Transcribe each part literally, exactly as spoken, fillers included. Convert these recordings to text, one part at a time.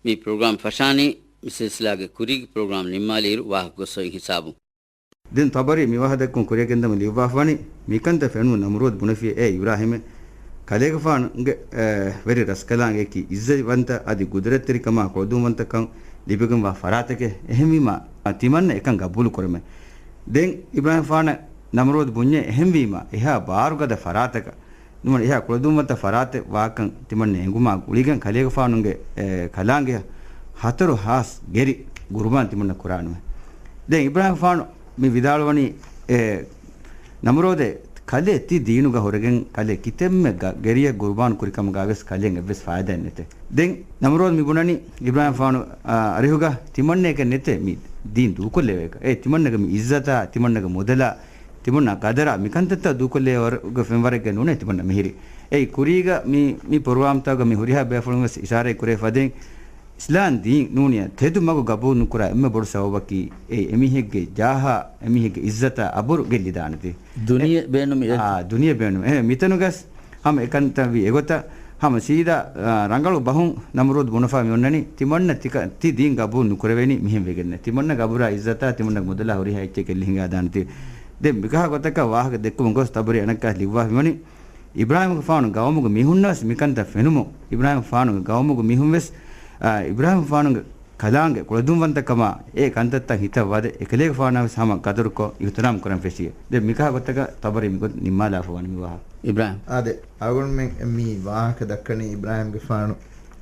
މި ޕްރޮގްރާމް ފަށާނީ މި ސިލްސިލާގެ ކުރީގެ ޕްރޮގްރާމް ނިންމާލިއިރު ވާހަކަ ގޮސް އޮތް ހިސާބުން. ދެން ޠަބަރީ މި ވާހަކަ ދެއްކުން ކުރިއަށް ގެންދަމުން ލިޔުއްވާފަވަނީ، މިކަންތައް ފެނުނު ނަމްރޫދު ބުނެފި، އޭ އިބްރާހީމޭ، ކަލޭގެފާނުގެ، އެ، ވެރި ރަސްކަލާނގެއަކީ އިއްޒަތްވަންތަ އަދި ގުދުރަތްތެރިކަމާ ކުޅަދުންވަންތަކަން ލިބިގެންވާ ފަރާތެކޭ. އެހެންވީމާ، ތިމަންނަ އެކަން ގަބޫލު ކުރަމޭ. ދެން އިބްރާހީމްފާނަށް ނަމްރޫދު ބުންޏޭ، އެހެންވީމާ، އެހާ ބާރުގަދަ ފަރާތަކަށް ނުވަތަ އެހާ ކުޅަދުންވަންތަ ފަރާތެއް ވާކަން ތިމަންނަ އެނގުމާ ގުޅިގެން ކަލޭގެފާނުގެ، އެ، ކަލާނގެއަށް ހަތަރު ހާސް ގެރި ގުރުބާން ތިމަންނަ ކުރާނުވެ. ދެން އިބްރާހީމްފާނު މި ވިދާޅުވަނީ، އެ، ނަމްރޫދޭ، ކަލޭ ތި ދީނުގަ ހުރެގެން ކަލޭ ކިތަންމެ ގަ-، ގެރިއެއް ގުރުބާން ކުރިކަމުގަ ވެސް ކަލޭން އެއްވެސް ފާއިދާއެއް ނެތޭ. ދެން ނަމްރޫދު މި ބުނަނީ އިބްރާހީމްފާނު، އާ، އަރިހުގަ ތިމަންނައަކަށް ނެތޭ މި ދީން ދޫކޮށްލެވޭކަށް. އޭ ތިމަންނަގެ މި އިއްޒަތާ، ތިމަންނަގެ މުދަލާ، ތިމަންނަ ގަދަރާ މިކަންތައްތައް ދޫކޮށްލޭ ވަރުގެ ފެންވަރެއްގަ ނޫނޭ ތިމަންނަ މިހިރީ. އެއީ ކުރީގަ މި، މި ޕްރޮގްރާމްތަކުގަ މި ހުރިހާ ބޭފުޅުން ވެސް އިޝާރަތް ކުރެވި ފަދައިން، އިސްލާމް ދީން ނޫނިޔަ ތެދު މަގު ގަބޫލު ނުކުރާ އެންމެ ބޮޑު ސަބަބަކީ، އެ އެމީހެއްގެ ޖާހާ، އެމީހެއްގެ އިއްޒަތާ އަބުރު ގެއްލިދާނެތީ. ދުނިޔެ އެ، ބޭނުމި އެ. އާ، ދުނިޔެ ބޭނުމި. އެ، މިތަނުގަސް ހަމަ އެކަންތައް ވީ އެގޮތަށް ހަމަ ސީދާ، އާ، ރަނގަޅު ބަހުން ނަމްރޫދު ބުނެފަ މި އޮންނަނީ، ތިމަންނަ ތިކަ-، ތި ދީން ގަބޫލު ނުކުރެވޭނީ މިހެން ވެގެންނޭ. ތިމަންނަ ގަބުރާ އިއްޒަތާ، ތިމަންނަ މުދަލާ ހުރިހާ އެއްޗެއް ގެއްލި ހިނގާދާނެތީ. ދެން މިކަހަ ގޮތަކަށް ވާހަކަ ދެއްކުމުން ގޮސް ތަބަރީ އަނެއްކާ ލިޔުއްވާފަ މިވަނީ، އިބްރާހީމްގެފާނު ގައުމުގެ މީހުންނަށް ވެސް މިކަންތައް ފެނުމުން، އިބްރާހީމްގެފާނުގެ ގައުމުގެ މީހުން ވެސް، އާ، އިބްރާހީމްގެފާނުގެ ކަލާނގެ ކުޅަދުންވަންތަކަމާ އެ ކަންތައްތައް ހިތަށް ވަދެ އެކަލޭގެފާނަށް ވެސް ހަމަ ގަދަރުކޮށް އިހުތިރާމް ކުރަން ފެށިއޭ. ދެން މިކަހަ ގޮތަކަށް ތަބަރީ މިގޮތަށް ނިންމާލާފަ ވަނީ މި ވާހަކަ. އިބްރާހީމް. އާދެ، އަޅުގަނޑުމެން މި ވާހަކަ ދައްކަނީ އިބްރާހީމްގެފާނު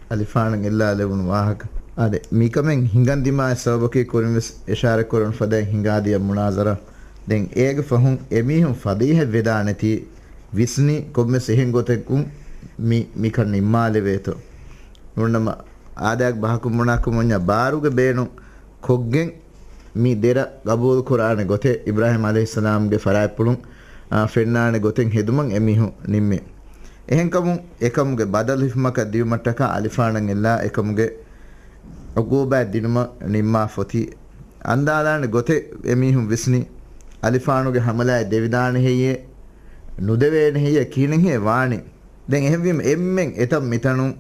އަލިފާނަށް އެއްލާލެވުނު ވާހަކަ. އާދެ، މިކަމެއް ހިނގަން ދިމާވި ސަބަބަކީ ކުރިން ވެސް އިޝާރަތް ކުރަން ފަދައިން ހިނގާދިޔަ މުނާޒަރާ. ދެން އޭގެ ފަހުން އެމީހުން ފަދައިހަށް ވެދާނެތީ ވިސްނި ކޮންމެސް އެހެން ގޮތަކުން މި، މިކަން ނިންމާލެވޭތޯ. ނޫންނަމަ އާދައިގެ ބަހަކުން ބުނާކަމުންޏާ ބާރުގެ ބޭނުން ކޮށްގެން މި ދެރަ ގަބޫލު ކުރާނެ ގޮތެއް އިބްރާހީމް ޢަލައިހިއްސަލާމްގެ ފަރާތްޕުޅުން، އާ، ފެންނާނެ ގޮތެއް ހެދުމަށް އެމީހުން ނިންމޭ. އެހެންކަމުން އެކަމުގެ ބަދަލު ހިފުމަކަށް ދިޔުމަށްޓަކާ އަލިފާނަށް އެއްލާ އެކަމުގެ ޢުޤޫބާތް ދިނުމަށް ނިންމާފަ އޮތީ. އަންދާލާނެ ގޮތެއް އެމީހުން ވިސްނި، އަލިފާނުގެ ހަމަލާއެއް ދެވިދާނެ ހެއްޔޭ، ނުދެވޭނެ ހެއްޔޭ ކިހިނެއްހޭ ވާނީ. ދެން އެހެންވީމަ އެންމެން އެތަން މިތަނުން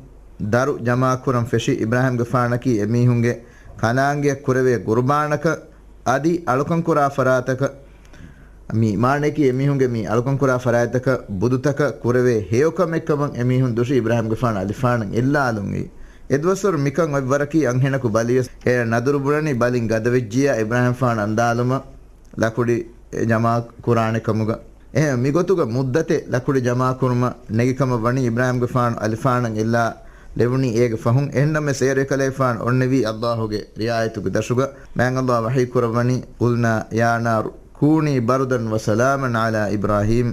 ދަރު ޖަމާކުރަން ފެށި އިބްރާހީމްގެފާނަކީ އެމީހުންގެ ކަލާނގެއަށް ކުރެވޭ ގުރުބާނަކަށް އަދި އަޅުކަންކުރާ ފަރާތަކަށް، މި މާނަޔަކީ އެމީހުންގެ މި އަޅުކަންކުރާ ފަރާތްތަކަށް ބުދުތަކަށް ކުރެވޭ ހެޔޮކަމެއްކަމަށް އެމީހުން ދުށި އިބްރާހީމްގެފާނު އަލިފާނަށް އެއްލާލުން އެއީ. އެދުވަސްވަރު މިކަން އޮތް ވަރަކީ އަންހެނަކު ބަލިވެސް އޭނަ ނަދުރު ބުނަނީ ބަލިން ގަދަވެއްޖިއްޔާ އިބްރާހީމްފާނު އަންދާލުމަށް ލަކުޑި ޖަމާ ކުރާނެ ކަމުގަ. އެހެން މިގޮތުގަ މުއްދަތެއް ލަކުޑި ޖަމާކުރުމަށް ނެގިކަމަށް ވަނީ އިބްރާހީމްގެފާނު އަލިފާނަށް އެއްލާ ލެވުނީ އޭގެ ފަހުން. އެހެންނަމަވެސް އޭރު އެކަލޭގެފާނު އޮންނެވީ ﷲ ގެ ރިޢާޔަތުގެ ދަށުގަ. މާތް ﷲ ވަޙީ ކުރައްވަނީ، "قُلْنَا يَا نَارُ كُونِي بَرْدًا وَسَلَامًا عَلَىٰ إِبْرَاهِيمَ."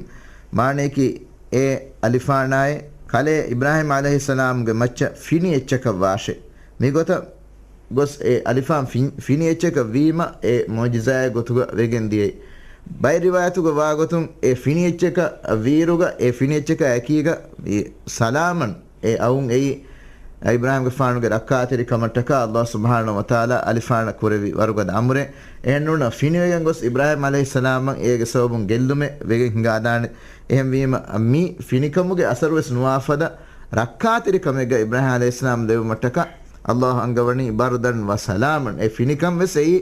މާނަޔަކީ، އޭ އަލިފާނާއޭ، ކަލޭ އިބްރާހީމް ޢަލައިހިއްސަލާމްގެ މައްޗަށް ފިނި އެއްޗަކަށް ވާށޭ. މިގޮތަށް ގޮސް އެ އަލިފާން ފި-، ފިނި އެއްޗަކަށް ވީމަ އެ މުޢުޖިޒާއެއް ގޮތުގަ ވެގެން ދިޔައީ. ބައެއް ރިވާޔަތުގަ ވާގޮތުން އެ ފިނި އެއްޗަކަށް ވީއިރުގަ އެ ފިނި އެއްޗަކާ އެކީގަ އި ސަލާމަން އެ އައުން އެއީ އިބްރާހީމްގެފާނުގެ ރައްކާތެރި ކަމަށްޓަކާ ﷲ ސުބްޙާނަހޫ ވަތަޢާލާ އަލިފާނަށް ކުރެއްވި ވަރުގަދަ އަމުރެއް. އެހެންނޫން ފިނިވެގެން ގޮސް އިބްރާހީމް ޢަލައިހިއްސަލާމަށް އޭގެ ސަބަބުން ގެއްލުމެއް ވެގެން ހިނގާދާނެ. އެހެންވީމަ މި ފިނިކަމުގެ އަސަރުވެސް ނުވާފަދަ ރައްކާތެރި ކަމެއްގަ އިބްރާހީމް ޢަލައިހިއްސަލާމް ލެވުމަށްޓަކާ ﷲ އަންގަވަނީ ބަރުދަން ވަ ސަލާމަން. އެ ފިނިކަން ވެސް އެއީ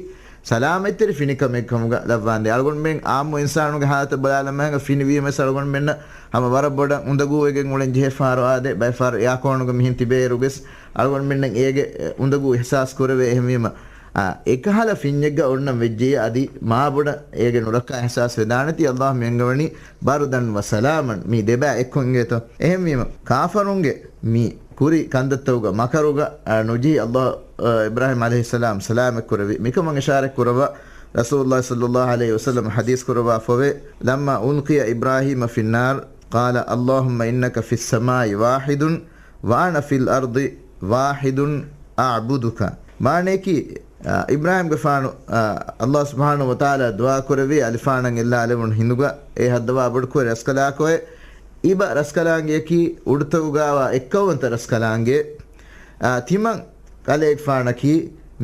ސަލާމަތްތެރި ފިނިކަމެއް ކަމުގަ ލައްވާނދޭ. އަޅުގަނޑުމެން ޢާއްމު އިންސާނުގެ ޙާލަތަށް ބަލާލަމާ ހިނގާ ފިނިވީމަވެސް އަޅުގަނޑުމެންނަށް ހަމަ ވަރަށް ބޮޑަށް އުނދަގޫވެގެން އުޅެން ޖެހޭ ފަހަރު އާދޭ. ބައެއް ފަހަރު އެއާކޯނުގަ މިހެން ތިބޭއިރުވެސް އަޅުގަނޑުމެންނަށް އޭގެ އުނދަގޫ އިޙްސާސް ކުރެވޭ. އެހެންވީމަ، އާ، އެކަހަލަ ފިންޏެއްގަ އޮންނަން ވެއްޖެޔޭ އަދި މާބޮޑަށް އޭގެ ނުރައްކާ އިޙްސާސް ވެދާނެތީ. ﷲ މި އަންގަވަނީ ބަރުދަން ވަ ސަލާމަން. މި ދެބައި އެއްކޮށް އިނގޭތޯ. އެހެންވީމަ، ކާފަރުންގެ މި ކުރި ކަންތައްތަކުގަ މަކަރުގަ، އާ، ނުޖެހި ﷲ، އާ، އިބްރާހީމް ޢަލައިހިއްސަލާމް ސަލާމަތް ކުރެއްވި. މިކަމަށް އިޝާރަތް ކުރައްވާ ރަސޫލުﷲ ޞައްލަﷲ ޢަލައިހި ވަސައްލަމަ ޙަދީޘް ކުރައްވާފަވޭ، "لما ألقي إبراهيم في النار قال اللهم إنك في السماء واحد وأنا في الأرض واحد أعبدك." މާނަޔަކީ، އާ، އިބްރާހީމްގެފާނު، އާ، ﷲ ސުބްޙާނަހޫ ވަތަޢާލާ ދުޢާ ކުރެއްވީ އަލިފާނަށް އެއްލާލެވުނު ހިނދުގަ އެ ހައްދަވާ ބޮޑުކުރި ރަސްކަލާކޮއެ، އިބަ ރަސްކަލާނގެއަކީ އުޑުތަކުގައިވާ އެއްކައުވަންތަ ރަސްކަލާނގެ. އާ، ތިމަން ކަލޭގެފާނަކީ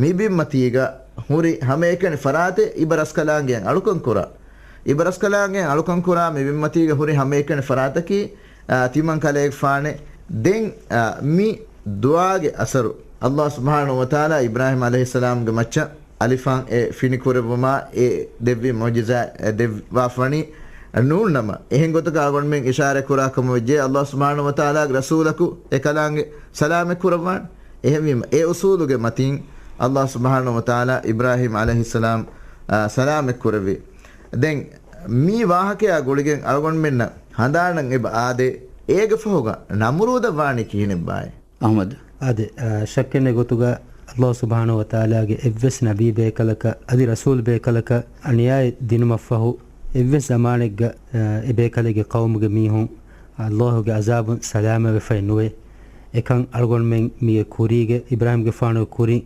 މި ބިންމަތީގަ ހުރި ހަމައެކަނި ފަރާތެއް އިބަ ރަސްކަލާނގެއަށް އަޅުކަން ކުރާ. އިބަ ރަސްކަލާނގެއަށް އަޅުކަން ކުރާ މި ބިންމަތީގަ ހުރި ހަމައެކަނި ފަރާތަކީ، އާ، ތިމަން ކަލޭގެފާނެ. ދެން، އާ، މި ދުޢާގެ އަސަރު، ﷲ ސުބްޙާނަހޫ ވަތަޢާލާ އިބްރާހީމް ޢަލައިހިއްސަލާމްގެ މައްޗަށް އަލިފާން އެ ފިނިކުރެއްވުމާ އެ ދެއްވި މުޢުޖިޒާ އެ ދެއްވާފަވަނީ ނޫން ނަމަ، އެހެން ގޮތަކަށް އަޅުގަނޑުމެން އިޝާރާތް ކުރާ ކަމަށް ވެއްޖެ، ﷲ ސުބްޙާނަހޫ ވަތަޢާލާގެ ރަސޫލަކު އެ ކަލާނގެ ސަލާމަތް ކުރައްވާނެ. އެހެންވީމަ، އެ އުޞޫލުގެ މަތީން ﷲ ސުބްޙާނަހޫ ވަތަޢާލާ އިބްރާހީމް ޢަލައިހިއްސަލާމް، އާ، ސަލާމަތް ކުރެއްވި. ދެން މި ވާހަކަޔާ ގުޅިގެން އަޅުގަނޑުމެންނަށް ހަނދާނަށް އެބަ އާދޭ، އޭގެ ފަހުގަ ނަމްރޫދަށް ވާނީ ކިހިނެއްބާއޭ؟ އަޙްމަދު. އާދެ، އާ، ޝައްކެއް ނެތް ގޮތުގަ ﷲ ސުބްޙާނަހޫ ވަތަޢާލާގެ އެއްވެސް ނަބީ ބޭކަލަކަށް އަދި ރަސޫލް ބޭކަލަކަށް އަނިޔާއެއް ދިނުމަށްފަހު، އެއްވެސް ޒަމާނެއްގަ، އާ، އެ ބޭކަލެއްގެ ޤައުމުގެ މީހުން ﷲ ގެ ޢަޒާބުން ސަލާމަތްވެފައެއް ނުވޭ. އެކަން އަޅުގަނޑުމެން މީގެ ކުރީގެ، އިބްރާހީމްގެފާނުގެ ކުރިން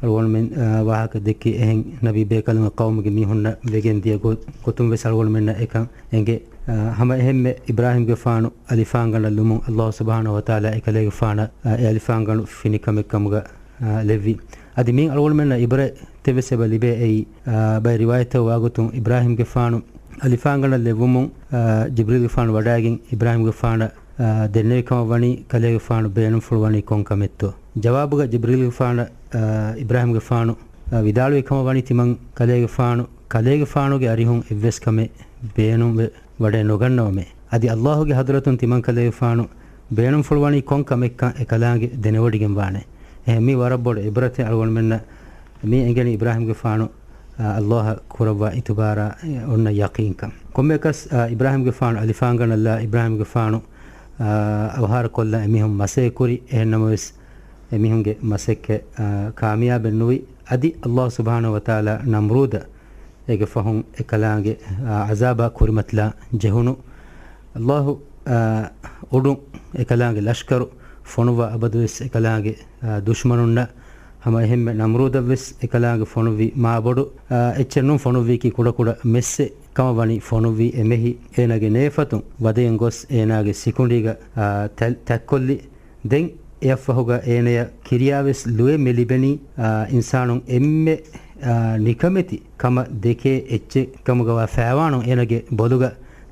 އަޅުގަނޑުމެން، އާ، ވާހަކަ ދެއްކި އެހެން ނަބީ ބޭކަލުންގެ ޤައުމުގެ މީހުންނަށް ވެގެން ދިޔަ ގޮ-، ގޮތުން ވެސް އަޅުގަނޑުމެންނަށް އެކަން އެނގޭ. އާ، ހަމަ އެހެންމެ އިބްރާހީމްގެފާނު އަލިފާންގަނޑަށް ލުމުން ﷲ ސުބްޙާނަހޫ ވަތަޢާލާ އެކަލޭގެފާނަށް، އާ، އެ އަލިފާންގަނޑު ފިނިކަމެއް ކަމުގަ، އާ، ލެއްވި. އަދި މިއިން އަޅުގަނޑުމެންނަށް ޢިބްރަތެއް ވެސް އެބަ ލިބޭ. އެއީ، އާ، ބައެއް ރިވާޔަތްތައް ވާގޮތުން އިބްރާހީމްގެފާނު އަލިފާންގަނޑަށް ލެއްވުމުން، އާ، ޖިބްރީލްގެފާނު ވަޑައިގެން އިބްރާހީމްގެފާނަށް، އާ، ދެންނެވި ކަމަށް ވަނީ ކަލޭގެފާނު ބޭނުންފުޅު ވަނީ ކޮން ކަމެއްތޯ؟ ޖަވާބުގަ ޖިބްރީލްގެފާނަށް، އާ، އިބްރާހީމްގެފާނު، އާ، ވިދާޅުވި ކަމަށް ވަނީ ތިމަން ކަލޭގެފާނު، ކަލޭގެފާނުގެ އަރިހުން އެއްވެސް ކަމެއް ބޭނުންވެ ވަޑައެއް ނުގަންނަވަމޭ. އަދި ﷲ ގެ ޙަޟްރަތުން ތިމަން ކަލޭގެފާނު ބޭނުންފުޅުވަނީ ކޮން ކަމެއްކަން އެކަލާނގެ ދެނެވޮޑިގެންވާނެ. އެހެން މި ވަރަށް ބޮޑު ޢިބްރަތެއް އަޅުގަނޑުމެންނަށް މި އެނގެނީ އިބްރާހީމްގެފާނު، އާ، ﷲ އަށް ކުރައްވާ އިތުބާރާ، އެ، އޮންނަ ޔަޤީންކަން. ކޮންމެއަކަސް، އާ، އިބްރާހީމްގެފާނު އަލިފާންގަނޑަށްލާ އިބްރާހީމްގެފާނު، އާ، އަވަހާރަކޮށްލާ އެމީހުން މަސައްކަތްކުރި. އެހެންނަމަވެސް، އެމީހުންގެ މަސައްކަތް، އާ، ކާމިޔާބެއް ނުވި. އަދި ﷲ ސުބްޙާނަހޫ ވަތަޢާލާ ނަމްރޫދަށް އޭގެ ފަހުން އެކަލާނގެ، އާ، ޢަޒާބާ ކުރިމަތިލާ ޖެހުނު. ﷲ، އާ، އުޑުން އެކަލާނގެ ލަޝްކަރު ފޮނުއްވާ އަބަދުވެސް އެކަލާނގެ، އާ، ދުޝްމަނުންނަށް ހަމަ އެހެންމެ ނަމްރޫދަށްވެސް އެކަލާނގެ ފޮނުއްވި މާބޮޑު، އާ، އެއްޗެއް ނޫން ފޮނުއްވީކީ ކުޑަކުޑަ މެއްސެއް ކަމަށް ވަނީ ފޮނުއްވީ އެމެހި އޭނާގެ ނޭފަތުން ވަދެގެން ގޮސް އޭނާގެ ސިކުނޑީގަ، އާ، ތަ-، ތަތްކޮށްލި. ދެން އެއަށްފަހުގަ އޭނަޔަށް ކިރިޔާވެސް ލުޔެއް މި ލިބެނީ، އާ، އިންސާނުން އެންމެ، އާ، ނިކަމެތި ކަމަށް ދެކޭ އެއްޗެއް ކަމުގަވާ ފައިވާނު އޭނަގެ ބޮލުގަ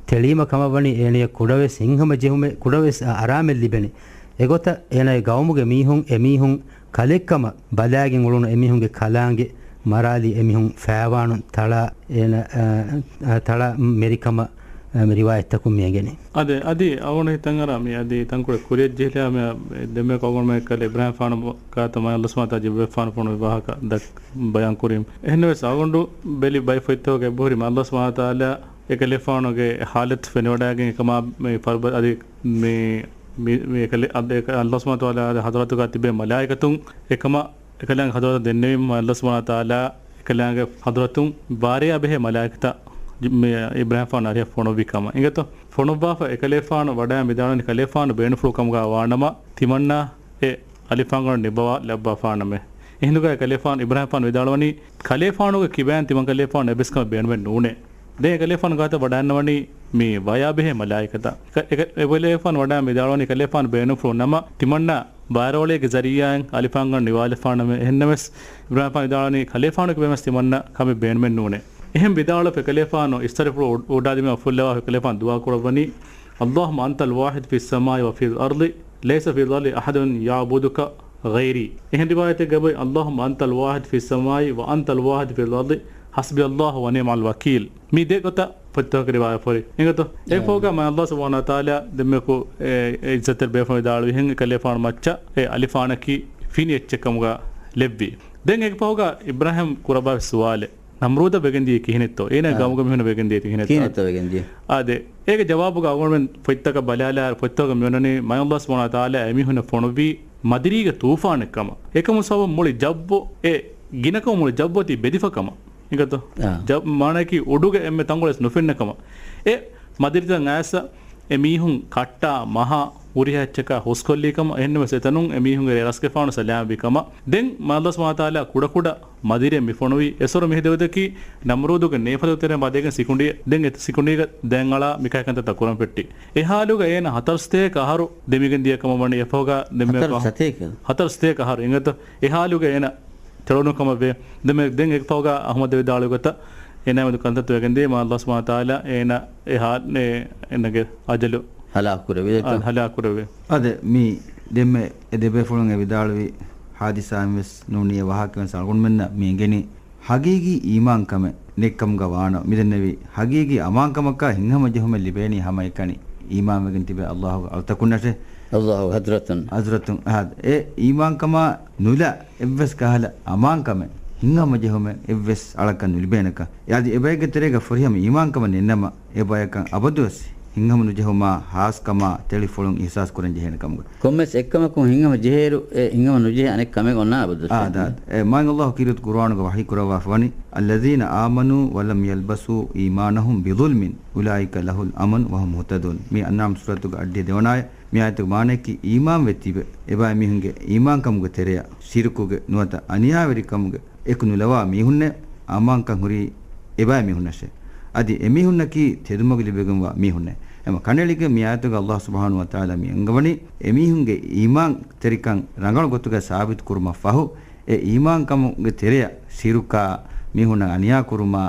ތެޅީމަ ކަމަށް ވަނީ އޭނަޔަށް ކުޑަވެސް ހިތްހަމަޖެހުމެއް، ކުޑަވެސް، އާ، އަރާމެއް ލިބެނީ. އެގޮތަށް އޭނަގެ ގައުމުގެ މީހުން، އެމީހުން ކަލެއްކަމަށް ބަލާގެން އުޅުނު އެމީހުންގެ ކަލާނގެ މަރާލީ އެމީހުން ފައިވާނުން ތަޅާ އޭނަ، އާ، އާ، ތަޅާ މެރިކަމަށް، އާ، މި ރިވާޔަތްތަކުން މި އެނގެނީ. އަދެ، އަދި އަވަނ ހިތަށް އަރާ މި އަދި ތަންކޮޅެއް ކުރިއަށް ޖެހިލާ މި ދެންމެ ކޮގޮންމެ ކަލެ އިބްރާހިމް ފާނު ކާތަ މާ ﷲ ސުބްޙާނަހޫ ވަތަޢާލާ ޖިބްރީލް ފާނު ފޮނު ވާހަކަ ދަ-، ބަޔާން ކުރީމް. އެހެންނަމަވެސް އަޅުގަނޑު ބެލި ބައި ފޮތްތަކުގަ އެބަހުރި މާ ﷲ ސުބްޙާނަހޫ ވަތަޢާލާ އެކަލޭފާނުގެ ޙާލަތު ފެނިވަޑައިގެން އެކަމާ މި ފަރުބަ-، އަދި މި، މި، މި އެކަލެ-، އަދި އެކަ-، ﷲ ސުބްޙާނަހޫ ވަތަޢާލާ ޙަޟްރަތުގަ ތިބޭ މަލާއިކަތުން އެކަމަށް އެކަލާނގެ ޙަޟްރަތަށް ދެންނެވީމަ، ﷲ ސުބްޙާނަހޫ ވަތަޢާލާ އެކަލާނގެ ޙަޟްރަތުން ބާރަޔާ ބެހޭ މަލާއިކަތައް މި އިބްރާހިމް ފާނު އަރިހަށް ފޮނުއްވި ކަމަށް. އިނގޭތޯ؟ ފޮނުއްވާފަ އެކަލޭފާނު ވަޑައި ވިދާޅުވަނީ ކަލޭފާނު ބޭނުންފުޅު ކަމުގަ ވާނަމަ، ތިމަންނާ އެ އަލިފާންގަނޑު ނިބަވާ ލައްވާފާނަމޭ. އެހިނދުގަ އެކަލޭފާނު އިބްރާހިމް ފާނު ވިދާޅުވަނީ، ކަލޭފާނުގެ ކިބައިން ތިމަން ކަލޭފާނު އެއްވެސް ކަމެއް ބޭނުމެއް ނޫނޭ. ދެން އެކަލޭފާނު ގާތަށް ވަޑައިންނަވަނީ މި ވަޔާ ބެހޭ މަލާއިކަތަށް. އެކަ-، އެކަ-، އެކަލޭފާނު ވަޑައި ވިދާޅުވަނީ ކަލޭފާނު ބޭނުންފުޅު ނަމަ، ތިމަންނާ ބާރައޮޅިއެއްގެ ޒަރީއާއިން އަލިފާންގަނޑު ނިވާލަފާނަމޭ. އެހެންނަމަވެސް، އިބްރާހިމް ފާނު ވިދާޅުވަނީ ކަލޭފާނު ކިބައިންވެސް ތިމަންނަ ކަމެއް ބޭނުމެއް ނޫނޭ. އެހެން ވިދާޅުވެފަ ކަލޭފާނު އިސްތަށިފުޅު އު-، އުޑާދިމާ އުފުއްލަވާ ކަލޭފާނު ދުޢާ ކުރައްވަނީ، اللهم أنت الواحد في السماء وفي الأرض، ليس في الأرض أحد يعبدك غيري. އެހެން ރިވާޔަތެއްގައި، اللهم أنت الواحد في السماء وأنت الواحد في الأرض، حسبي الله ونعم الوكيل. މި ދެ ގޮތަށް ފޮތްތަކުގެ ރިވާޔަތް ހުރި. އިނގޭތޯ؟ އެ ފޯގަ މާ ﷲ ސުބްޙާނަހޫ ވަތަޢާލާ ދެންމެކު އެ، އެ އިއްޒަތްތެރި ބޭފުޅުން ވިދާޅުވިހެން އެކަލޭފާނު މައްޗަށް އެ އަލިފާނަކީ ފިނި އެއްޗެއް ކަމުގަ ލެއްވި. ދެން އެ ފޯގަ އިބްރާހިމް ކުރައްވާ ސުވާލެއް. ނަމްރޫދަށް ވެގެންދިޔަ ކިހިނެއްތޯ؟ އޭނާ ގައުމުގެ މީހުން ވެގެންދިޔަ ކިހިނެއްތޯ؟ ކިހިނެއްތޯ ވެގެންދިޔަ؟ އާދެ، އޭގެ ޖަވާބުގަ އަޅުގަނޑުމެން ފޮތްތަކަށް ބަލާލާ ފޮތްތަކުގަ މިއޮންނަނީ މާ ﷲ ސުބްޙާނަހޫ ވަތަޢާލާ އެމީހުންނަށް ފޮނުއްވީ މަދިރީގެ ތޫފާނެއް ކަމަށް. އެކަމު ސަބަބުން މުޅި ޖައްވު އެ ގިނަކަމު މުޅި ޖައްވު ތި ބެދިފަ ކަމަށް. އިނގޭތޯ؟ ޖަ-، މާނައަކީ އުޑުގެ އެންމެ ތަންކޮޅެއް ނުފެންނަ ކަމަށް. އެ މަދިރިތައް އައިސް އެ މީހުން ކައްޓާ މަހާ ހުރިހާ އެއްޗަކާ ހުސްކޮށްލީ ކަމަށް. އެހެންނަމަވެސް އެތަނުން އެ މީހުންގެ ރަސްގެފާނު ސަލާމަތްވި ކަމަށް. ދެން މާ ﷲ ސުބްޙާނަހޫ ވަތަޢާލާ ކުޑަކުޑަ މަދިރިއެއް މި ފޮނުވި. އެސޮރު މިހިދެވިތަކީ ނަމްރޫދުގެ ނޭފަތުގެ ތެރެއިން ވަދެގެން ސިކުނޑި، ދެން އެ ސިކުނޑީގަ ދެން އަޅާ މިކަހަލަ ކަންތައްތައް ކުރަން ފެއްޓި. އެ ހާލުގަ އޭނަ ހަތަރު ސަތޭކަ އަހަރު ދެމިގެން ދިޔަ ކަމަށް ވަނީ އެފަހުގަ ދެންމެ ހަތަރު ސަތޭކަ؟ ހަތަރު ސަތޭކަ އަހަރު. އިނގޭތޯ؟ އެ ހާލުގަ އޭނަ ތެޅުނު ކަމަށް ވޭ. ދެން މެ-، ދެން އެ ފަހުގަ އަޙްމަދު ވިދާޅުވި ގޮތަށް އޭނާ މެދު ކަންތައްތައް ވެގެންދިޔަ މާ ﷲ ސުބްޙާނަހޫ ވަތަޢާލާ އޭނާ އެ ހާ-، އެ-، އޭނާގެ އަޖަލު ހަލާކު ކުރެވި. އާ، ހަލާކު ކުރެވި. އާދެ، މި ދެންމެ އެ ދެބޭފުޅުން އެ ވިދާޅުވި ޙާދިސާއިން ވެސް ނޫނީ އެ ވާހަކަ ވެސް އަޅުގަނޑުމެންނަށް މި އެނގެނީ ޙަޤީޤީ އީމާންކަމެއް ނެތްކަމުގަ ވާނަމަ، މިދެންނެވި ޙަޤީޤީ އަމާންކަމަކާ ހިތްހަމަޖެހުމެއް ލިބޭނީ ހަމައެކަނި އީމާންވެގެން ތިބޭ ﷲ ގެ އަޅުތަކުންނަށޭ. ﷲ ގެ ޙަޟްރަތުން. ޙަޟްރަތުން. އާ، އެ އީމާންކަމާ ނުލާ އެއްވެސް ކަހަލަ އަމާންކަމެއް ހިތްހަމަޖެހުމެއް އެއްވެސް އަޅަކަށް ނުލިބޭނެކަން. އަދި އެބައެއްގެ ތެރޭގަ ފުރިހަމަ އީމާންކަމެއް ނެތްނަމަ، އެ ބަޔަކަށް އަބަދުވެސް ހިތްހަމަ ނުޖެހުމާ ހާސްކަމާ ތެޅިފުޅުން އިޙްސާސް ކުރަން ޖެހޭނެ ކަމުގަ. ކޮންމެސް އެއްކަމަކުން ހިތްހަމަ ޖެހޭއިރު، އެ ހިތްހަމަ ނުޖެހޭ އަނެއް ކަމެއް އޮންނާނެ އަބަދުވެސް. އާ، ދާ، އެ، މާތް ﷲ ކީރިތި ޤުރުއާނުގަ ވަޙީ ކުރައްވާފަ ވަނީ، "الذين آمنوا ولم يلبسوا إيمانهم بظلم أولئك لهم الأمن وهم مهتدون." މި އަންޢާމް ސޫރަތުގެ އައްޑިހަ ދެވަނަ އާޔަތް. މި އާޔަތުގެ މާނަޔަކީ، އީމާންވެ ތިބެ އެބައިމީހުންގެ އީމާންކަމުގެ ތެރެއަށް ޝިރުކުގެ ނުވަތަ އަނިޔާވެރިކަމުގެ އެކު ނުލަވާ މީހުންނޭ، އަމާންކަން ހުރީ އެބައިމީހުންނަށޭ. އަދި އެމީހުންނަކީ ތެދުމަގު ލިބިގެންވާ މީހުންނޭ. ހަމަ ކަނޑައެޅިގެން މި އާޔަތުގަ ﷲ ސުބްޙާނަހޫ ވަތަޢާލާ މި އަންގަވަނީ، އެމީހުންގެ އީމާންތެރިކަން ރަނގަޅު ގޮތުގަ ސާބިތު ކުރުމަށް ފަހު، އެ އީމާންކަމުގެ ތެރެއަށް ޝިރުކާ، މީހުންނަށް އަނިޔާ ކުރުމާ،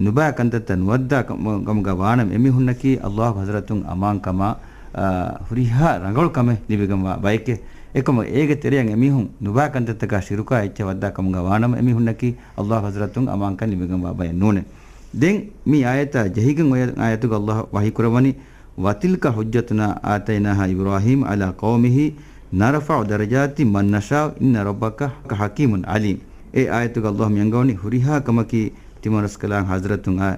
ނުބައި ކަންތައްތައް ނުވައްދާ ކަމު-، ކަމުގަ ވާނަމަ، އެމީހުންނަކީ ﷲ ގެ ޙަޟްރަތުން އަމާންކަމާ، އާ، ހުރިހާ ރަނގަޅު ކަމެއް ލިބިގެންވާ ބައެކޭ. އެކަމަކު، އޭގެ ތެރެއަށް އެމީހުން ނުބައި ކަންތައްތަކާ ޝިރުކާ އެއްޗެއް ވައްދާ ކަމުގަ ވާނަމަ، އެމީހުންނަކީ ﷲ ގެ ޙަޟްރަތުން އަމާންކަން ލިބިގެންވާ ބައެއް ނޫނޭ. ދެން މި އާޔަތާ ޖެހިގެން އޮތް އާޔަތުގަ ﷲ ވަޙީ ކުރައްވަނީ، "وتلك حجتنا آتيناها إبراهيم على قومه نرفع درجات من نشاء إن ربك حكيم عليم." އެ އާޔަތުގަ ﷲ މި އަންގަވަނީ، ހުރިހާ ކަމަކީ ތިމަން ރަސްކަލާނގެ ޙަޟްރަތުން އާ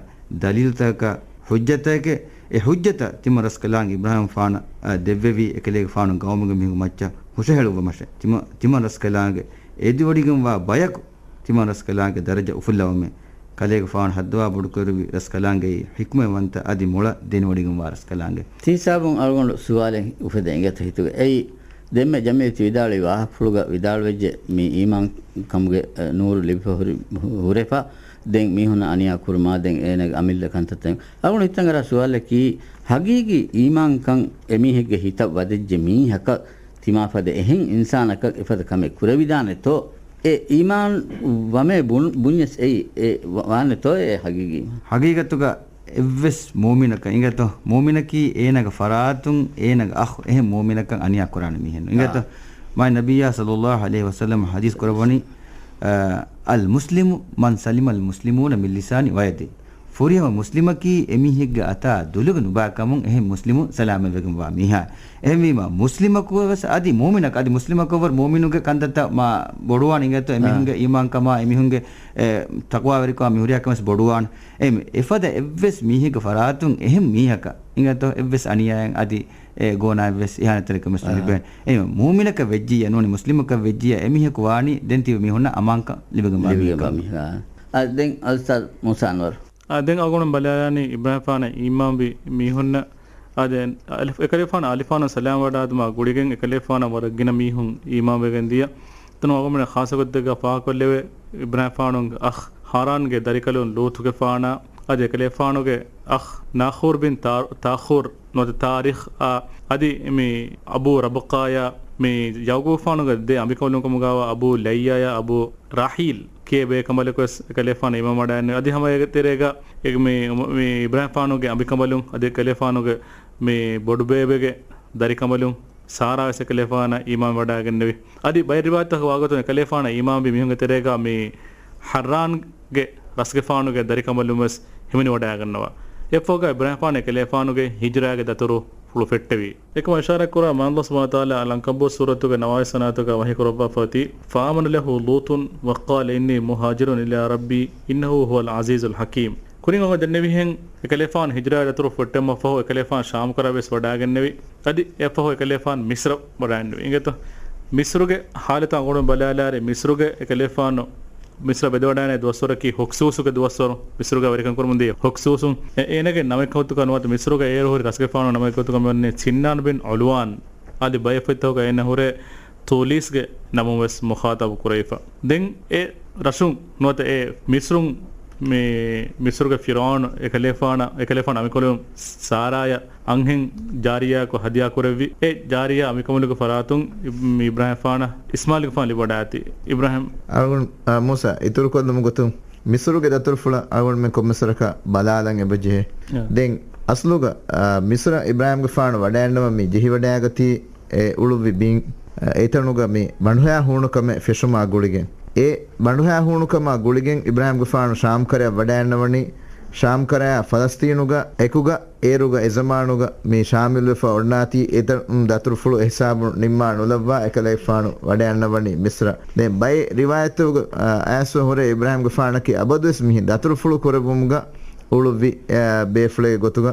ދަލީލުތަކަކާ ޙުއްޖަތެކޭ. އެ ޙުއްޖަތަށް ތިމަން ރަސްކަލާނގެ އިބްރާހީމްފާނަށް، އާ، ދެއްވެވީ އެކަލޭގެފާނު ގައުމުގެ މީހުން މައްޗަށް ހުށަހެޅުއްވުމަށޭ. ތިމަ-، ތިމަން ރަސްކަލާނގެ އެދިވޮޑިގެންވާ ބަޔަކު ތިމަން ރަސްކަލާނގެ ދަރަޖަ އުފުއްލަވުމޭ. ކަލޭގެފާނު ހައްދަވާ ބޮޑުކުރެއްވި ރަސްކަލާނގެއީ ޙިކްމަތްވަންތަ އަދި މޮޅަށް ދެނެވޮޑިގެންވާ ރަސްކަލާނގެ. ތި ހިސާބުން އަޅުގަނޑު ސުވާލެއް އުފެދޭ އިނގޭތަ ހިތުގަ. އެއީ ދެންމެ ޖަމްޢިއްޔަތު ވިދާޅުވި ވާހަކަފުޅުގަ ވިދާޅުވެއްޖެ މި އީމާންކަމުގެ، އަ، ނޫރު ލިބިފަ ހުރި-، ހު-، ހުރެފަ ދެން މީހުންނަށް އަނިޔާ ކުރުމާ ދެން އޭނާގެ އަމިއްލަ ކަންތައްތައް. އަޅުގަނޑު ހިތަށް އަރާ ސުވާލަކީ، ޙަޤީޤީ އީމާންކަން އެމީހެއްގެ ހިތަށް ވަދެއްޖެ މީހަކަށް ތިމާފަދަ އެހެން އިންސާނަކަށް އެފަދަ ކަމެއް ކުރެވިދާނެތޯ؟ އެ އީމާން ވަމޭ ބުން-، ބުންޏަސް އެއީ އެ ވަ-، ވާނެތޯ އެ ޙަޤީޤީ؟ ޙަޤީޤަތުގަ އެއްވެސް މުއުމިނަކަށް އިނގޭތޯ، މުއުމިނަކީ އޭނަގެ ފަރާތުން އޭނަގެ އަޚް އެހެން މުއުމިނަކަށް އަނިޔާ ކުރާނެ މީހެއް ނޫން. އިނގޭތޯ؟ އާ. މާތް ނަބިއްޔާ ޞައްލައްލާހު ޢަލައިހި ވަސައްލަމަ ޙަދީޘް ކުރައްވަނީ، އާ، "المسلم من سلم المسلمون من لسانه ويده." ފުރިހަމަ މުސްލިމަކީ އެމީހެއްގެ އަތާ ދުލުގެ ނުބާކަމުން އެހެން މުސްލިމުން ސަލާމަތްވެގެންވާ މީހާ. އެހެންވީމަ، މުސްލިމަކު ވެސް އަދި މުއުމިނަކު، އަދި މުސްލިމަކަށްވުރެ މުއުމިނުގެ ކަންތައްތައް މާ ބޮޑުވާނެ އިނގޭތޯ، އެމީހުންގެ އާ. އީމާންކަމާ، އެމީހުންގެ، އެ، ތަޤްވާވެރިކަމާ މި ހުރިހާ ކަމެއް ވެސް ބޮޑުވާނެ. އެ، އެފަދަ އެއްވެސް މީހެއްގެ ފަރާތުން އެހެން މީހަކަށް އިނގޭތޯ، އެއްވެސް އަނިޔާއެއް އަދި އެ ގޯނާއެއްވެސް އިހާނެތެރިކަމެއް އާ. ލިބޭނެ. އެ، މުއުމިނަކަށް ވެއްޖިއްޔާ ނޫނީ މުސްލިމަކަށް ވެއްޖިއްޔާ އެމީހަކު ވާނީ ދެން ތިބި މީހުންނަށް އަމާންކަން ލިބިގެންވާ ލިބިގެންވާ މީހަކަށް. މީހާ. އާ، ދެން އަލްއުސްތާޛް މޫސާ އަންވަރު. އާ، ދެން އަޅުގަނޑު ބަލާލާނީ އިބްރާހިމްފާނަށް އީމާންވި މީހުންނަށް، އާ، ދެން އެކަލޭފާނަށް އަލިފާނަށް ސަލާމް ވަޑާދުމާ ގުޅިގެން އެކަލޭފާނަށް ވަރަށް ގިނަ މީހުން އީމާންވެގެން ދިޔަ. ދެން އަޅުގަނޑުމެންނަށް ޚާއްޞަ ގޮތެއްގަ ފާހަގަކޮށްލެވޭ، އިބްރާހިމްފާނުގެ އަޚް ހާރާންގެ ދަރިކަލުން ލޫޠުގެފާނާ، އަދި އެކަލޭފާނުގެ އަޚް ނާޚޫރް ބިން ތާ-، ތާޚޫރް ނުވަތަ ތާރިޚް އާ، އަދި މި އަބޫ ރަބްޤާޔާ، މި ޔަޢުޤޫބުފާނުގެ ދެ އަނބިކަނބަލުން ކަމުގައިވާ އަބޫ ލައްޔާޔާ އަބޫ ރަޙީލް ކިޔޭ ބޭކަނބަލަކުވެސް އެކަލޭފާނު އީމާންވަޑައިގެންނެވި. އަދި ހަމަ އޭގެ ތެރޭގަ އެ މި، މި އިބްރާހިމްފާނުގެ އަނބިކަނބަލުން އަދި އެކަލޭފާނުގެ މި ބޮޑުބޭބެގެ ދަރިކަނބަލުން ސާރާވެސް އެކަލޭފާނަށް އީމާންވަޑައިގެންނެވި. އަދި ބައެއް ރިވާޔަތްތަކަށް ވާގޮތުން އެކަލޭފާނަށް އީމާންވި މީހުންގެ ތެރޭގަ މި ޙައްރާންގެ ރަސްގެފާނުގެ ދަރިކަނބަލުން ވެސް ހިމެނިވަޑައިގަންނަވާ. އެއަށްފަހުގަ އިބްރާހިމްފާނު އެކަލޭފާނުގެ ހިޖުރާގެ ދަތުރުފުޅު ފެއްޓެވި. އެކަމަށް އިޝާރާތްކުރާ މާތް ﷲ ސުބްޙާނަހޫ ވަތަޢާލާ އަލްޢަންކަބޫތު ސޫރަތުގެ ނަވާވީސް ވަނަ އާޔަތުގަ ވަޙީ ކުރައްވާފަ އޮތީ، "فآمن له لوط وقال إني مهاجر إلى ربي إنه هو العزيز الحكيم." ކުރިން އަޅުގަނޑު ދެންނެވިހެން، އެކަލޭފާނު ހިޖުރާ ދަތުރު ފެއްޓެވުމަށްފަހު އެކަލޭފާނު ޝާމްކަރަށް ވެސް ވަޑައިގެންނެވި. އަދި އެއަށްފަހު އެކަލޭފާނު މިޞްރަށް ވަޑައިގެންނެވި. އިނގޭތޯ؟ މިޞްރުގެ ޙާލަތަށް އަޅުގަނޑު ބަލާލާއިރު، މިޞްރުގެ އެކަލޭފާނު މިޞްރަށް ވެދެވަޑައިގެންނެވި ދުވަސްވަރަކީ ހުކްސޫސުގެ ދުވަސްވަރު، މިޞްރުގަ ވެރިކަން ކުރަމުންދިޔަ ހުކްސޫސުން. އެ-، އޭނަގެ ނަމެއް ކަމަށް ނުވަތަ މިޞްރުގަ އޭރު ހުރި ރަސްގެފާނު ނަމެއް ކަމަށް ވަނީ ސިންނާން ބިން ޢުލްވާން. އަދި ބައެއް ފޮތްތަކުގަ އޭނަ ހުރޭ ތޫލީސްގެ ނަމުން ވެސް މުޚާޠަބު ކުރެވިފަ. ދެން އެ ރަށުން ނުވަތަ އެ މިޞްރުން މި-، މިޞްރުގެ ފިރުޢައުނު އެކަލޭފާނަށް، އެކަލޭފާނު އަނބިކަނބަލުން ސާރާޔަށް އަންހެން ޖާރިޔާއަކު ހަދިޔާ ކުރެއްވި. އެ ޖާރިޔާ އަނބިކަނބަލުގެ ފަރާތުން އި-، މި އިބްރާހިމްފާނަށް އިސްމާޢީލްގެފާނު ލިބިވަޑައިގަތީ. އިބްރާހިމް. އަޅުގަނޑު، އާ، މޫސާ، އިތުރުކޮށްލުމުގެ ގޮތުން މިޞްރުގެ ދަތުރުފުޅަށް އަޅުގަނޑުމެން ކޮންމެސްވަރަކަށް ބަލާލަން އެބަޖެހޭ. އާ. ދެން އަސްލުގަ، އާ، މިޞްރަށް އިބްރާހިމްގެފާނު ވަޑައިގެންނަވަން މި ޖެހިވަޑައިގަތީ އެ އުޅުއްވި ބިން. އެތަނުގަ މި ބަނޑުހައި ހޫނުކަމެއް ފެށުމާ ގުޅިގެން، އެ ބަނޑުހައި ހޫނުކަމާ ގުޅިގެން އިބްރާހިމްގެފާނު ޝާމްކަރައަށް ވަޑައިންނަވަނީ، ޝާމްކަރައާ ފަލަސްތީނުގަ އެކުގަ އޭރުގަ އެޒަމާނުގަ މި ޝާމިލްވެފަ އޮންނާތީ، އެތަނުން ދަތުރުފުޅު އެހިސާބުން ނިންމާ ނުލައްވާ އެކަލޭގެފާނު ވަޑައިންނަވަނީ މިސްރަށް. ދެން ބައެއް ރިވާޔަތްތަކުގަ، އާ، އައިސްފަ ހުރޭ އިބްރާހިމްގެފާނަކީ އަބަދުވެސް މިހެން ދަތުރުފުޅު ކުރެއްވުމުގަ އުޅުއްވި، އާ، ބޭފުޅެއްގެ ގޮތުގަ.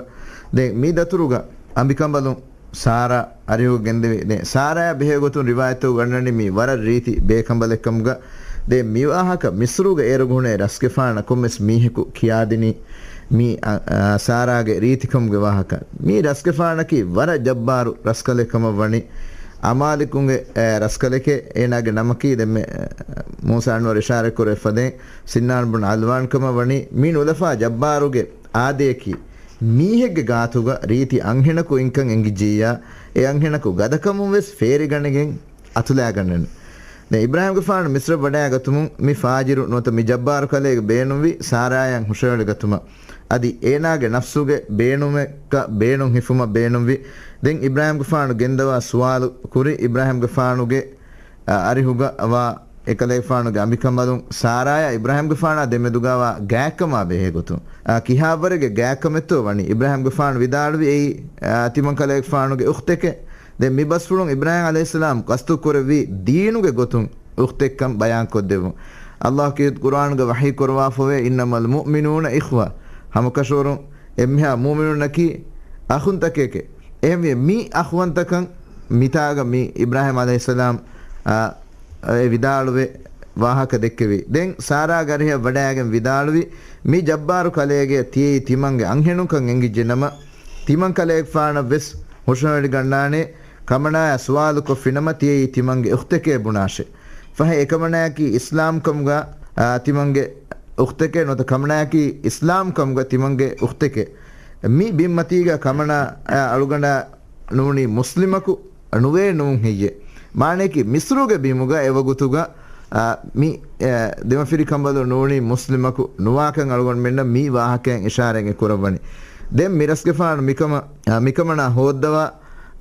ދެން މި ދަތުރުގަ އަނބިކަނބަލުން ސާރާ އަރިހު ގެންދެވި. ދެން ސާރާޔާ ބެހޭގޮތުން ރިވާޔަތު ގަންނަނީ މީ ވަރަށް ރީތި ބޭކަނބަލެއްކަމުގަ. ދެން މިވާހަކަ މިސްރުގެ އޭރުގަ ހުނޭ ރަސްގެފާނަށް ކޮންމެސް މީހަކު ކިޔާދިނީ މީ، އަ، އަ، ސާރާގެ ރީތިކަމުގެ ވާހަކަ. މީ ރަސްގެފާނަކީ ވަރަށް ޖައްބާރު ރަސްކަލެއް ކަމަށް ވަނީ. އަމާލިކުންގެ، އެ، ރަސްކަލެކޭ. އޭނާގެ ނަމަކީ ދެންމެ، އެ، މޫސާ އަންވަރު އިޝާރަތްކުރެއްފަދޭން ސިންނާން ބުން އަލްވާން ކަމަށް ވަނީ. މީ ނުލަފާ ޖައްބާރުގެ އާދަޔަކީ، މީހެއްގެ ގާތުގަ ރީތި އަންހެނަކު އިންކަން އެނގިއްޖިއްޔާ، އެ އަންހެނަކު ގަދަކަމުން ވެސް ފޭރިގަނެގެން އަތުލާގަންނަން. ދެން އިބްރާހިމްގެފާނު މިސްރަށް ވަޑައިގަތުމުން މި ފާޖިރު ނުވަތަ މި ޖައްބާރު ކަލޭގެ ބޭނުންވި ސާރާޔަށް ހުށަހެޅިގަތުމަށް، އަދި އޭނާގެ ނަފްސުގެ ބޭނުމަކަށް ބޭނުން ހިފުމަށް ބޭނުންވި. ދެން އިބްރާހިމްގެފާނު ގެންދަވާ ސުވާލު ކުރި އިބްރާހިމްގެފާނުގެ އަ، އަރިހުގަ ވާ އެކަލޭގެފާނުގެ އަނބިކަނބަލުން ސާރާޔާ އިބްރާހިމްގެފާނާ ދެމެދުގަވާ ގާތްކަމާ ބެހޭގޮތުން، އަ، ކިހާވަރެއްގެ ގާތްކަމެއްތޯ ވަނީ؟ އިބްރާހިމްގެފާނު ވިދާޅުވި އެއީ، އަ، ތިމަންކަލޭގެފާނުގެ އުޚްތެކޭ. ދެން މި ބަސްފުޅުން އިބްރާހިމް ޢަލައިހިއްސަލާމް ޤަޞްދުކުރެއްވީ ދީނުގެ ގޮތުން އުޚްތެއްކަން ބަޔާންކޮށްދެއްވުން. ﷲ ކީރިތި ޤުރުއާނުގަ ވަޙީ ކުރައްވާފަވޭ، إنما المؤمنون إخوة، ހަމަކަށަވަރުން އެންމެހާ މުއުމިނުންނަކީ އަޚުންތަކެކޭ. އެހެންވެ މި އަޚުވަންތަކަން މިތާގަ މި އިބްރާހިމް ޢަލައިހިއްސަލާމް، އާ، އެ ވިދާޅުވެ ވާހަކަ ދެއްކެވި. ދެން ސާރާގެ އަރިހަށް ވަޑައިގެން ވިދާޅުވި، މި ޖައްބާރު ކަލޭގެ ތިޔައީ ތިމަންގެ އަންހެނުންކަން އެނގިއްޖެ ނަމަ، ތިމަން ކަލޭގެފާނަށް ވެސް ހުށަހެޅިގަންނާނެ، ކަމަނާޔާ ސުވާލު ކޮށްފި ނަމަ ތިޔައީ ތިމަންގެ އުޚްތެކޭ ބުނާށޭ. ފަހެ އެކަމަނާޔަކީ އިސްލާމްކަމުގަ، އާ، ތިމަންގެ އުޚްތެކޭ ނުވަތަ ކަމަނާޔަކީ އިސްލާމްކަމުގަ ތިމަންގެ އުޚްތެކޭ. މި ބިންމަތީގަ ކަމަނާ، އާ، އަޅުގަނޑާ ނޫނީ މުސްލިމަކު ނުވޭ ނޫން ހެއްޔޭ؟ މާނަޔަކީ މިސްރުގެ ބިމުގަ އެވަގުތުގަ، އާ، މި، އެ، ދެމަފިރިކަނބަލުން ނޫނީ މުސްލިމަކު ނުވާކަން އަޅުގަނޑުމެންނަށް މި ވާހަކައިން އިޝާރައެއް ކުރައްވަނީ. ދެން މި ރަސްގެފާނު މިކަމަ، އާ، މިކަމަނާ ހޯއްދަވާ،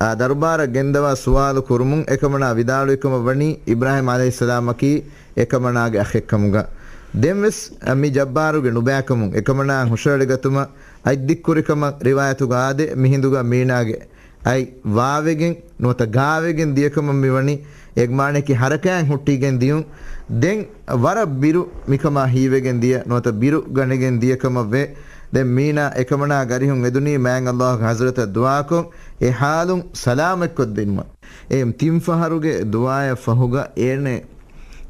އާ، ދަރުބާރަށް ގެންދަވާ ސުވާލު ކުރުމުން އެކަމަނާ ވިދާޅުވި ކަމަށް ވަނީ އިބްރާހިމް ޢަލައިހިއްސަލާމަކީ އެކަމަނާގެ އަޚެއްކަމުގަ. ދެންވެސް، އަ، މި ޖައްބާރުގެ ނުބައިކަމުން އެކަމަނާއަށް ހުށަހެޅިގަތުމަށް އަތްދިއްކުރިކަމަށް ރިވާޔަތުގަ އާދޭ، މިހިނދުގަ މީނާގެ އަތް ވާވެގެން ނުވަތަ ގާވެގެން ދިޔަކަމަށް މިވަނީ، އެ މާނަޔަކީ ހަރަކާތް ހުއްޓިގެން ދިޔުން. ދެން ވަރަށް ބިރު މިކަމާ ހީވެގެން ދިޔަ ނުވަތަ ބިރު ގަނެގެން ދިޔަކަމަށް ވޭ. ދެން މީނާ އެކަމަނާގެ އަރިހުން އެދުނީ މާތް ﷲ ގެ ޙަޟްރަތަށް ދުޢާކޮށް، އެ ޙާލުން ސަލާމަތްކޮށްދިނުމަށް. އެ ތިން ފަހަރުގެ ދުޢާއަށް ފަހުގަ އޭނަ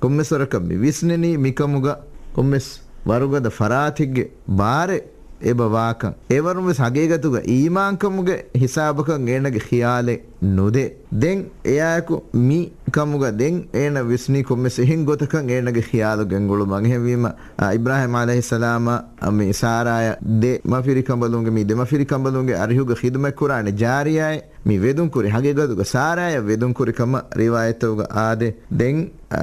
ކޮންމެސް ވަރަކަށް މި ވިސްނެނީ މިކަމުގަ ކޮންމެސް ވަރުގަދަ ފަރާތެއްގެ ބާރެއް އެބަ ވާކަން. އެވަރުން ވެސް ހަގީގަތުގަ އީމާންކަމުގެ ހިސާބަކަށް އޭނަގެ ޚިޔާލެއް ނުދޭ. ދެން އެއާއެކު މި ކަމުގަ ދެން އޭނަ ވިސްނީ ކޮންމެސް އެހެން ގޮތަކަށް އޭނަގެ ޚިޔާލު ގެންގުޅުމަށް. އެހެންވީމަ، އާ، އިބްރާހިމް ޢަލައިހިއްސަލާމާ، އާ، މި ސާރާޔާ ދެ މަފިރިކަނބަލުންގެ، މި ދެ މަފިރިކަނބަލުންގެ އަރިހުގަ ޚިދުމަތްކުރާނެ ޖާރިޔާއެއް މި ވެދުންކުރި. ހަގީގަތުގަ ސާރާޔަށް ވެދުންކުރި ކަމަށް ރިވާޔަތްތަކުގަ އާދޭ. ދެން، އާ،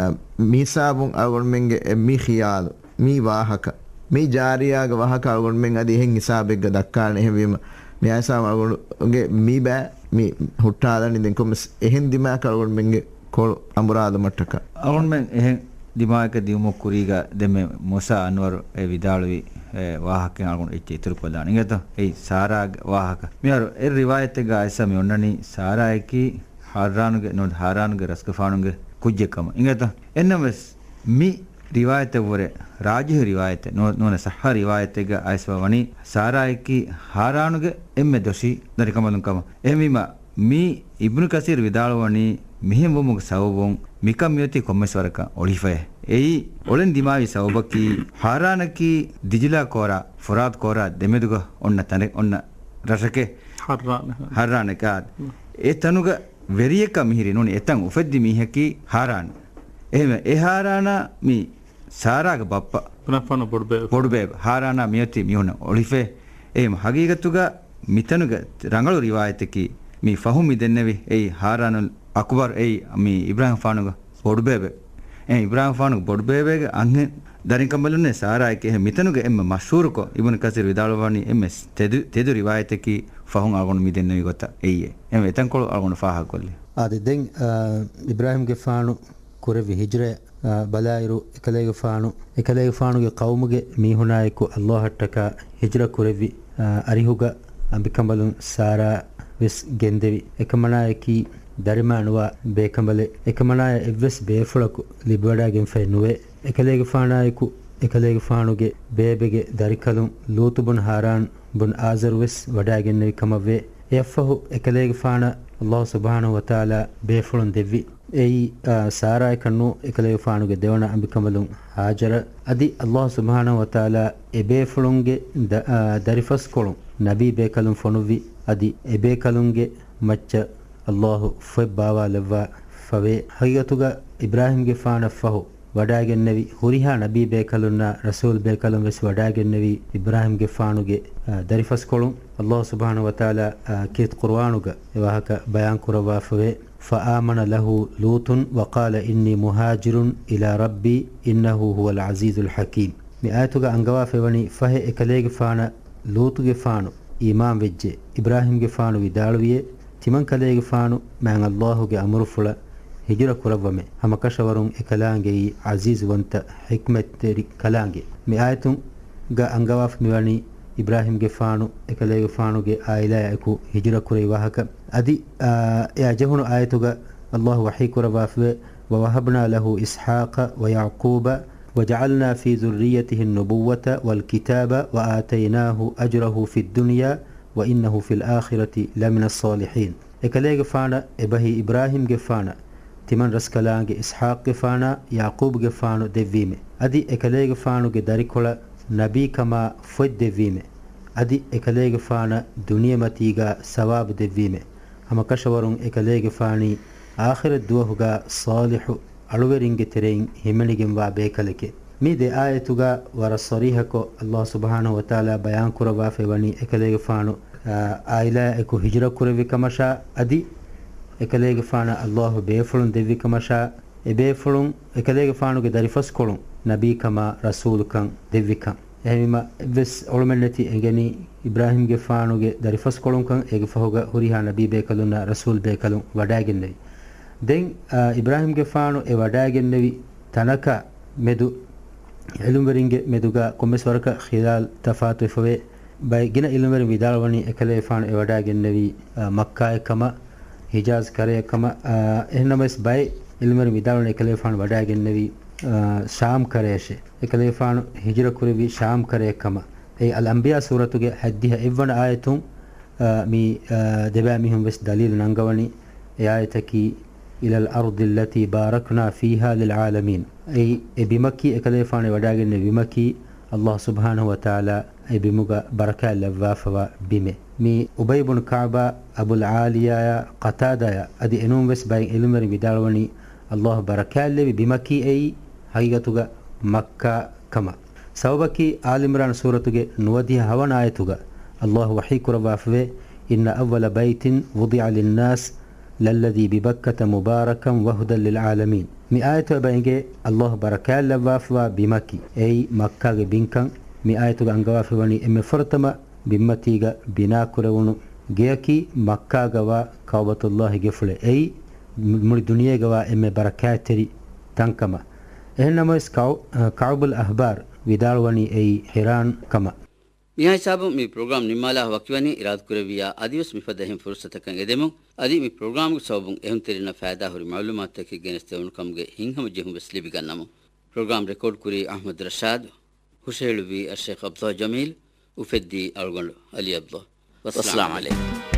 މިހިސާބުން އަޅުގަނޑުމެންގެ އެ މި ޚިޔާލު، މި ވާހަކަ، މި ޖާރިޔާގެ ވާހަކަ އަޅުގަނޑުމެން އަދި އެހެން ހިސާބެއްގަ ދައްކާނެ. އެހެންވީމަ، މި އައިސާ އަޅުގަނޑުގެ މި ބައި މި ހުއްޓާލަނީ ދެން ކޮންމެސް އެހެން ދިމާއަކަށް އަޅުގަނޑުމެންގެ ކޮޅު އަނބުރާލުމަށްޓަކާ. އަޅުގަނޑުމެން އެހެން ދިމާއަކަށް ދިއުމަށް ކުރީގަ ދެންމެ މޫސާ އަންވަރު އެ ވިދާޅުވި އެ ވާހަކައިން އަޅުގަނޑު އެއްޗެއް އިތުރުކޮށްލާނެ. އިނގޭތޯ؟ އެއީ ސާރާގެ ވާހަކަ. މިހާރު އެ ރިވާޔަތެއްގަ އައިސާ މި އޮންނަނީ ސާރާއަކީ ހާރާނުގެ ނުވަތަ ހާރާނުގެ ރަސްގެފާނުގެ ކުއްޖެއް ކަމަށް. އިނގޭތޯ؟ އެހެންނަމަވެސް މި ރިވާޔަތަށްވުރެ ރާޖިޙު ރިވާޔަތެއް ނު-، ނޫނަ ޞައްޙަ ރިވާޔަތެއްގަ އައިސްފަ ވަނީ ސާރާއަކީ ހާރާނުގެ އެންމެ ދޮށީ ދަރިކަނބަލުން ކަމަށް. އެހެންވީމަ، މި އިބްނު ކަސީރު ވިދާޅުވަނީ މިހެން ވުމުގެ ސަބަބުން މިކަން މިއޮތީ ކޮންމެސް ވަރަކަށް އޮޅިފައޭ. އެއީ އޮޅެން ދިމާވި ސަބަބަކީ ހާރާނަކީ ދިޖުލާ ކޯރާ، ފުރާތު ކޯރާ ދެމެދުގަ އޮންނަ ތަނެއް، އޮންނަ ރަށެކޭ. ހައްރާނަ. ހައްރާނަކާ. އެ ތަނުގަ ވެރިޔަކާ މިހިރީ ނޫނީ އެތަން އުފެއްދި މީހަކީ ހާރާން. އެހެންވެ، އެ ހާރާނާ މި ސާރާގެ ބައްޕަ ބުނަފާނު ބޮޑުބޭބެ. ބޮޑުބޭބެ. ހާރާނާ މިއޮތީ މިހުނަށް އޮޅިފައޭ. އެހެން ހަގީގަތުގަ މިތަނުގެ ރަނގަޅު ރިވާޔަތަކީ މި ފަހުން މި ދެންނެވި އެއީ ހާރާނުލް އަކުބަރު އެއީ މި އިބްރާހިމް ފާނުގެ ބޮޑުބޭބެ. އެ އިބްރާހިމް ފާނުގެ ބޮޑުބޭބެގެ އަންހެން ދަރިންކަނބަލުންނޭ ސާރާއެކޭ. އެހެން މިތަނުގެ އެންމެ މަޝްހޫރުކޮށް އިބްނު ކަސީރު ވިދާޅުވަނީ އެންމެ ތެދު، ތެދު ރިވާޔަތަކީ ފަހުން އަޅުގަނޑު މި ދެންނެވި ގޮތަށް އެއީ. އެހެން އެތަންކޮޅު އަޅުގަނޑު ފާހަގަކޮށްލި. އާދެ، ދެން، އާ، އިބްރާހީމްގެފާނު ކުރެއްވި ހިޖްރަޔަށް، އާ، ބަލާއިރު، އެކަލޭގެފާނު، އެކަލޭގެފާނުގެ ޤައުމުގެ މީހުނާއެކު ﷲ އަށްޓަކާ ހިޖްރަ ކުރެއްވި، އާ، އަރިހުގަ އަނބިކަނބަލުން ސާރާ ވެސް ގެންދެވި. އެކަމަނާއަކީ ދަރިމާ ނުވާ ބޭކަނބަލެއް. އެކަމަނާޔަށް އެއްވެސް ބޭފުޅަކު ލިބިވަޑައިގެންފައެއް ނުވޭ. އެކަލޭގެފާނާއެކު އެކަލޭގެފާނުގެ ބޭބެގެ ދަރިކަލުން ލޫޠު ބުން ހާރާން ބުން އާޒަރު ވެސް ވަޑައިގެންނެވި ކަމަށްވޭ. އެއަށްފަހު އެކަލޭގެފާނަށް ﷲ ސުބްޙާނަހޫ ވަތަޢާލާ ބޭފުޅުން ދެއްވި. އެއީ، އާ، ސާރާއަކަށް ނޫން، އެކަލޭގެފާނުގެ ދެވަނަ އަނބިކަނބަލުން ހާޖަރަ. އަދި ﷲ ސުބްޙާނަހޫ ވަތަޢާލާ އެބޭފުޅުންގެ ދަ-، އާ، ދަރިފަސްކޮޅުން ނަބީ ބޭކަލުން ފޮނުއްވި. އަދި އެބޭކަލުންގެ މައްޗަށް ﷲ ފޮތް ބާވާލައްވާފަވޭ. ހަގީގަތުގަ އިބްރާހީމްގެފާނަށްފަހު ވަޑައިގެންނެވި ހުރިހާ ނަބީ ބޭކަލުންނާ ރަސޫލް ބޭކަލުން ވެސް ވަޑައިގެންނެވީ އިބްރާހީމްގެފާނުގެ، އާ، ދަރިފަސްކޮޅުން. ﷲ ސުބްޙާނަހޫ ވަތަޢާލާ، އާ، ކީރިތި ޤުރުއާނުގަ އެވާހަކަ ބަޔާންކުރައްވާފަވޭ. فآمن له لوط وقال إني مهاجر إلى ربي إنه هو العزيز الحكيم. މި އާޔަތުގަ އަންގަވާފައިވަނީ ފަހެ އެކަލޭގެފާނަށް ލޫޠުގެފާނު އީމާންވެއްޖެ. އިބްރާހީމްގެފާނު ވިދާޅުވިއޭ، ތިމަން ކަލޭގެފާނު މާތް ﷲ ގެ އަމުރުފުޅަށް ހިޖުރަ ކުރައްވަމޭ. ހަމަކަށަވަރުން އެކަލާނގެއީ ޢަޒީޒުވަންތަ ޙިކްމަތްތެރި ކަލާނގެ. މި އާޔަތުގަ އަންގަވާފަ މިވަނީ އިބްރާހީމްގެފާނު އެކަލޭގެފާނުގެ ޢާއިލާއާއެކު ހިޖުރަ ކުރެވި ވާހަކަ. އަދި، އާ، އެއާ ޖެހުނު އާޔަތުގަ ﷲ ވަޙީ ކުރައްވާފަވޭ، ووهبنا له إسحاق ويعقوب وجعلنا في ذريته النبوة والكتاب وآتيناه أجره في الدنيا وإنه في الآخرة لمن الصالحين. އެކަލޭގެފާނަށް އެބަހީ އިބްރާހީމްގެފާނަށް ތިމަން ރަސްކަލާނގެ އިސްޙާޤްގެފާނާ ޔަޢުޤޫބްގެފާނު ދެއްވީމެ. އަދި އެކަލޭގެފާނުގެ ދަރިކޮޅަށް ނަބީކަމާ ފޮތް ދެއްވީމެ. އަދި އެކަލޭގެފާނަށް ދުނިޔެމަތީގާ ސަވާބު ދެއްވީމެ. ހަމަކަށަވަރުން އެކަލޭގެފާނީ އާޚިރަތް ދުވަހުގާ ޞާލިޙު އަޅުވެރިންގެ ތެރެއިން ހިމެނިގެންވާ ބޭކަލެކޭ. މި ދެ އާޔަތުގަ ވަރަށް ޞަރީޙަކޮށް ﷲ ސުބްޙާނަހޫ ވަތަޢާލާ ބަޔާންކުރައްވާފައިވަނީ އެކަލޭގެފާނު، އާ، ޢާއިލާއާއެކު ހިޖުރަ ކުރެއްވި ކަމަށާ، އަދި އެކަލޭގެފާނަށް ﷲ ބޭފުޅުން ދެއްވި ކަމަށާ، އެބޭފުޅުން އެކަލޭގެފާނުގެ ދަރިފަސްކޮޅުން ނަބީކަމާ ރަސޫލުކަން ދެއްވިކަން. އެހެންވީމަ، އެއްވެސް އޮޅުމެއްނެތި އެނގެނީ އިބްރާހީމްގެފާނުގެ ދަރިފަސްކޮޅުންކަން، އޭގެ ފަހުގަ ހުރިހާ ނަބީ ބޭކަލުންނާ ރަސޫލް ބޭކަލުން ވަޑައިގެންނެވި. ދެން، އާ، އިބްރާހީމްގެފާނު އެ ވަޑައިގެންނެވި ތަނަކާ މެދު ޢިލްމުވެރިންގެ މެދުގަ ކޮންމެސް ވަރަކަށް ޚިލާލް ތަފާތުވެފަވޭ. ބައެއް ގިނަ ޢިލްމުވެރިން ވިދާޅުވަނީ އެކަލޭގެފާނު އެ ވަޑައިގެންނެވީ، އާ، މައްކާއެއް ކަމަށް، ހިޖާޒް ކަރައެއް ކަމަށް. އާ، އެހެންނަމަވެސް ބައެއް ޢިލްމުވެރިން ވިދާޅުވަނީ އެކަލޭގެފާނު ވަޑައިގެންނެވީ، އާ، ޝާމް ކަރަޔަށޭ. އެކަލޭގެފާނު ހިޖުރަ ކުރެއްވީ ޝާމް ކަރައެއް ކަމަށް. އެއީ އަލްއަންބިޔާ ސޫރަތުގެ ހަތްދިހަ އެއްވަނަ އާޔަތުން، އާ، މި، އާ، ދެބައިމީހުން ވެސް ދަލީލު ނަންގަވަނީ. އެ އާޔަތަކީ، إلى الأرض التي باركنا فيها للعالمين. އެއީ، އެ ބިމަކީ، އެކަލޭގެފާނު ވަޑައިގެންނެވި ބިމަކީ، ﷲ ސުބްޙާނަހޫ ވަތަޢާލާ އެ ބިމުގަ ބަރަކާތް ލައްވާފަވާ ބިމެއް. މި އުބައްޔު ބުނު ކަޢުބާ، އަބުލް ޢާލިޔާއާ، ޤަތާދާއާ އަދި އެނޫން ވެސް ބައެއް ޢިލްމުވެރިން ވިދާޅުވަނީ، ﷲ ބަރަކާތްލެއްވި ބިމަކީ އެއީ، ހަގީގަތުގަ މައްކާ ކަމަށް. ސަބަބަކީ، އާލި ޢިމްރާން ސޫރަތުގެ ނުވަދިހަ ހަވަނަ އާޔަތުގަ ﷲ ވަޙީ ކުރައްވާފަވޭ، إن أول بيت وضع للناس للذي ببكة مباركا وهدى للعالمين. މި އާޔަތު އެބަ އެނގޭ، ﷲ ބަރަކާތް ލައްވާފަވާ ބިމަކީ، އެއީ މައްކާގެ ބިންކަން. މި އާޔަތުގަ އަންގަވާފައިވަނީ އެންމެ ފުރަތަމަ ބިންމަތީގަ ބިނާކުރެވުނު ގެޔަކީ މައްކާގަވާ ކަޢުބަތުﷲ ގެފުޅެއް. އެއީ މުޅި ދުނިޔޭގަވާ އެންމެ ބަރަކާތްތެރި ތަންކަމަށް. އެހެންނަމަވެސް ކަޢު-، ކަޢުބުލް އަޙްބާރު ވިދާޅުވަނީ އެއީ ޙިރާން ކަމަށް. މިހާ ހިސާބުން މި ޕްރޮގްރާމް ނިންމާލާ ވަކިވަނީ، އިރާދަކުރެއްވިއްޔާ އަދިވެސް މިފަދަ އެހެން ފުރުސަތަކަށް އެދެމުން. އަދި މި ޕްރޮގްރާމްގެ ސަބަބުން އެހުންތެރިންނަށް ފައިދާހުރި މަޢުލޫމާތުތަކެއް ގެނެސްދެވުނު ކަމުގެ ހިތްހަމަޖެހުން ވެސް ލިބިގަންނަމުން. ޕްރޮގްރާމް ރެކޯޑް ކުރީ އަޙްމަދު ރަޝާދު، ހުށަހެޅުއްވީ އައްޝައިޚް ޢަބްދުﷲ ޖަމީލް، އުފެއްދީ އަޅުގަނޑު ޢަލީ ޢަބްދުﷲ. ވައްސަލާމް ޢަލައިކުމް.